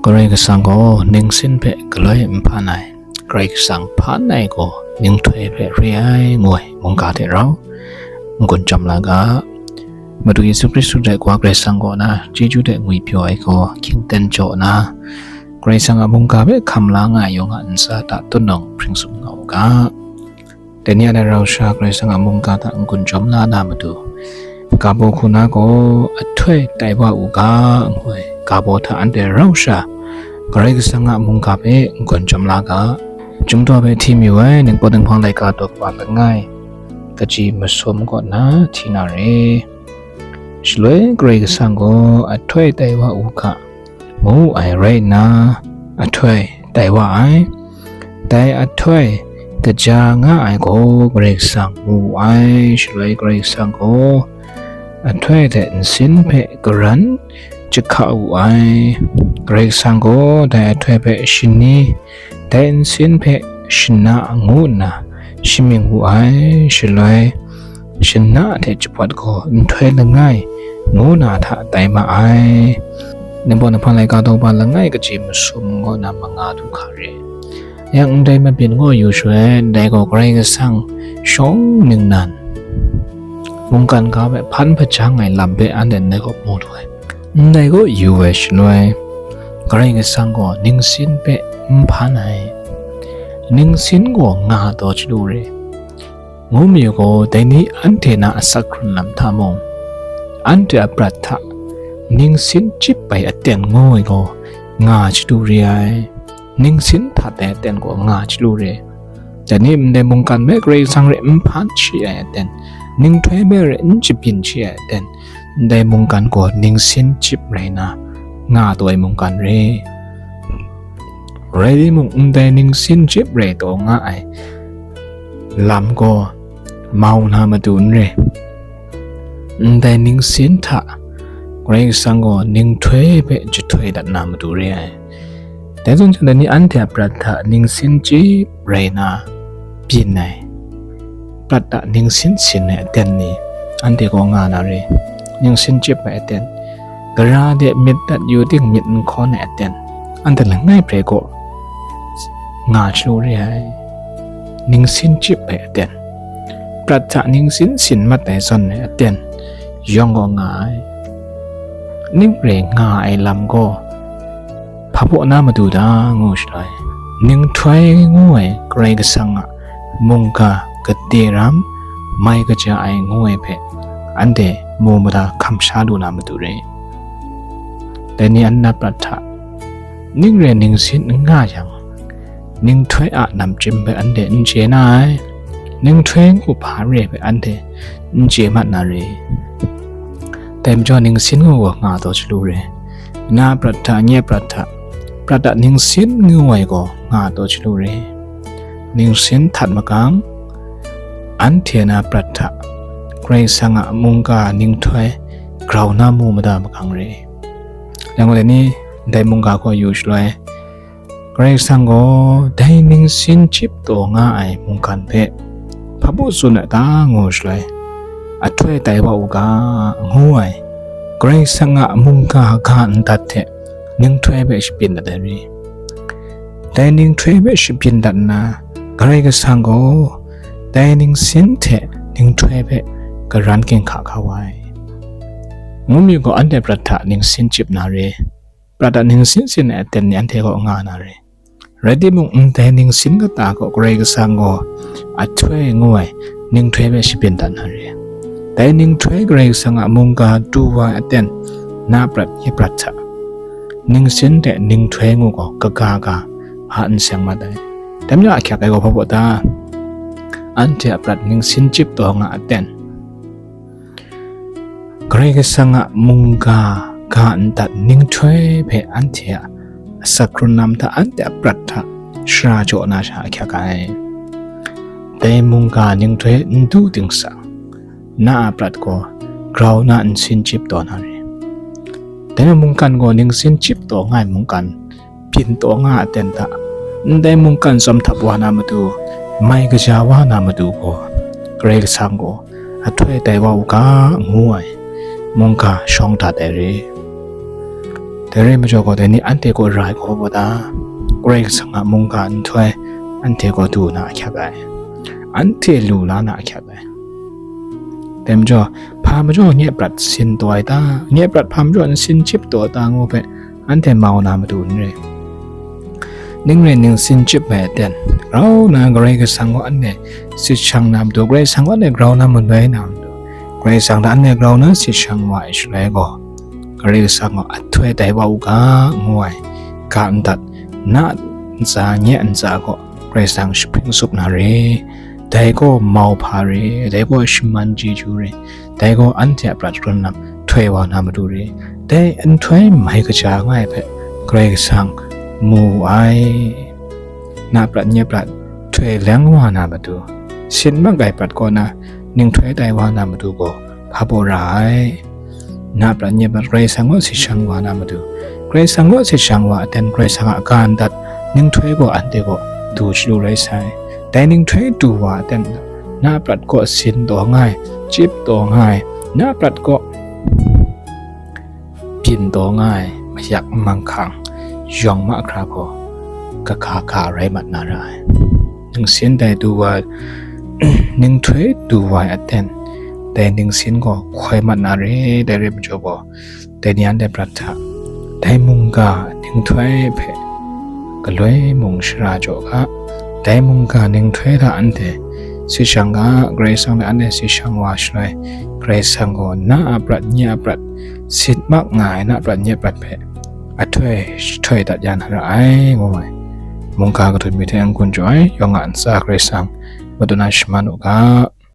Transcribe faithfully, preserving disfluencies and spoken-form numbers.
Karai Kasang gaw ningsin hpe galoi n hpan ai, Karai Kasang hpan ai gaw ninghtoi hpe re ai, ngu ai mungga hte rau n-gun chyawm la ga. Madu Yesu Hkristu dai Wa Karai Kasang kaw na chyeju dai ngwipyaw ai gaw hkying ten jaw na, Karai Kasang a mungga hpe hkam la nga ai yawng a ntsa hta tutnawng hpring tsun nga u ga. Dai ni a dai rau sha Karai Kasang a mungga hta n-gun chyawm la na matu, ga baw hku na gaw ahtoi tai wa u ga, ngu ai ga baw hta anhte rau sha Karai Kasang a mungga hpe n-gun chyawm la ga. Chyum daw hpe hti mayu ai, Ningpawt Ninghpang laika daw kaba langai, kaji masum kaw na hti na re. Shaloi Karai Kasang gaw ahtoi tai wa u ga, ngu ai rai nna, ahtoi tai wa ai. Dai ahtoi kaja nga ai gaw Karai Kasang mu wu ai. Shaloi Karai Kasang gaw ahtoi hte nsin hpe karan jahka wu ai. Karai Kasang gaw dai ahtoi hpe shani, dai nsin hpe shana ngu nna shamying wu ai. Shaloi shana hte jahpawt gaw nhtoi langai ngu na hta tai ma ai. Ningpawt Ninghpang laika daw kaba langai kaji masum kaw na manga du hka re. Yang ndai mabyin gaw yu shaloi, ndai gaw Karai Kasang shawng ningnan mungkan ga hpe hpan hpajang ai lam hpe anhte ndai gaw mu lu ai. Ndai gaw yu ai shaloi, Karai Kasang gaw ningsin hpe n hpan ai, ningsin gaw nga taw chyalu re. Ngu mayu gaw, dai ni anhte na asak hkrun lam hta mung, anhte a prat hta ningsin chyip ai aten ngu ai gaw nga chyalu re ai, ningsin htat ai aten gaw nga chyalu re. Dai ni ndai mungkan hpe Karai Kasang rai n hpan shi ai aten, ninghtoi hpe rai n shabyin shi ai aten, ndai mungkan gaw ningsin chyip rai na nga taw ai mungkan re. Rai timung, ndai ningsin chyip rai taw nga ai lam gaw mau na matu n re. Ndai ningsin hta Karai Kasang gaw ninghtoi hpe jahtoi dat na matu re ai. Dai zawn chyawm, dai ni anhte a prat hta ningsin chyip rai na byin ai, prat hta ningsin sin ai aten ni anhte gaw nga na re. Ningsin chyip ai aten, gara de myit dat yu ting myit n hkawn ai aten, anhte langai hpe gaw nga chyalu re ai. Ningsin chyip ai aten, prat hta ningsin sin mat ai zawn ai aten yawng gaw nga ai. Ning rai nga ai lam gaw hpa baw na matu ta ngu shaloi, ninghtoi ngu ai Karai Kasang a mungga gade ram mai kaja ai ngu ai hpe anhte mu mada hkam sha lu na matu re. Dai ni anhte a prat hta ning rai ningsin n nga yang, ninghtoi a namchyim hpe anhte n chye na ai, ninghtoi ngu hpa re hpe anhte n chye mat na re. Dai majaw ningsin ngu gaw nga taw chyalu re. Na prat hta, nye prat hta, prat hta ningsin ngu ai gaw nga taw chyalu re. Ningsin htat makang, anhte na prat hta Karai Kasang a mungga ninghtoi grau na mu mada makang re. Yang gaw, dai ni ndai mungga gaw yu shaloi, Karai Kasang gaw dai ningsin chyip taw nga ai mungkan hpe hpa baw tsun ai ta ngu shaloi, ahtoi tai wa u ga, ngu ai Karai Kasang a mungga ga ndat hte ninghtoi hpe shabyin dat ai re. Dai ninghtoi hpe shabyin dat nna, Karai Kasang gaw dai ningsin hte ninghtoi hpe karan ginhka kau ai. Ngu mi gaw, anhte prat hta ningsin chyip na re. Prat hta ningsin sin ai aten ni anhte kaw nga na re. Rai timung, ndai ningsin kata kaw Karai Kasang gaw ahtoi ngu ai ninghtoi hpe shabyin dat na re. Dai ninghtoi Karai Kasang a mungga du wa ai aten, na prat, nye prat hta ningsin hte ninghtoi ngu gaw kaga ga a n seng mat ai. Dai majaw ahkyak ai gaw hpa baw ta? Anhte a prat ningsin chyip taw nga aten, Karai Kasang a mungga ga ndat ninghtoi hpe anhte a asak hkrun lam hta, anhte a prat hta shara jaw na sha ahkyak ai. Dai mungga ninghtoi n du ting sa, na a prat gaw grau na nsin chyip taw na re. Dai mungkan gaw ningsin chyip taw nga ai mungkan byin taw nga a ten hta, ndai mungkan tsawm htap wa na matu, mai kaja wa na matu gaw, Karai Kasang gaw ahtoi tai wa u ga, ngu ai mungga shawng dat ai re. Dai rai majaw gaw, dai ni anhte kaw ra ai gaw gaw ta, Karai Kasang a mungga nhtoi anhte kaw du na ahkyak ai, anhte lu la na ahkyak ai. Dai majaw, hpa majaw nye prat sin taw ai ta, nye prat hpa majaw nsin chyip taw ai ta ngu hpe, anhte mau na matu n re. Ning rai ning sin chyip ai aten, grau na Karai Kasang gaw anhte sit shang na matu, Karai Kasang gaw anhte grau na manoi na matu, Karai Kasang hta anhte grau na sit shang wa ai shaloi gaw, Karai Kasang gaw ahtoi tai wa u ga, ngu ai ga ndat, na ntsa, nye ntsa gaw Karai Kasang jahpring tsup na re, dai gaw mau hpa re, dai gaw shaman chyeju re, dai gaw anhte a prat shadawn lam htoi wa na matu re, dai nhtoi mai kaja nga ai hpe Karai Kasang mu wu ai. Na prat nye prat htoi leng wa na matu, sin mak ai prat kaw na ninghtoi tai wa na matu gaw hpa baw ra ai. Na prat nye prat Karai Kasang kaw sit shang wa na matu, Karai Kasang kaw sit shang wa aten Karai Kasang a ga ndat ninghtoi gaw anhte gaw du chyalu rai sai. Dai ninghtoi du wa aten na prat kaw sin taw nga ai, chyip taw nga ai, na prat kaw byin taw nga ai mayak manghkang yawng mahkra gaw kaga ga rai mat na ra ai. Ningsin dai du wa, ninghtoi du wa ai aten, dai ningsin gaw hkoi mat na re, dai rai majaw gaw, dai ni anhte prat hta, dai mungga ninghtoi hpe galoi mung shara jaw ga, dai mungga ninghtoi hta anhte sit shang ga, Karai Kasang hta anhte sit shang wa shaloi, Karai Kasang gaw na a prat, nye a prat, sin mak nga ai na prat, nye prat hpe ahtoi jahtoi dat ya na ra ai, ngu ai. Mungga kahtum mi hte n-gun jaw ai, yawng a ntsa Karai Kasang madu na shaman u ga.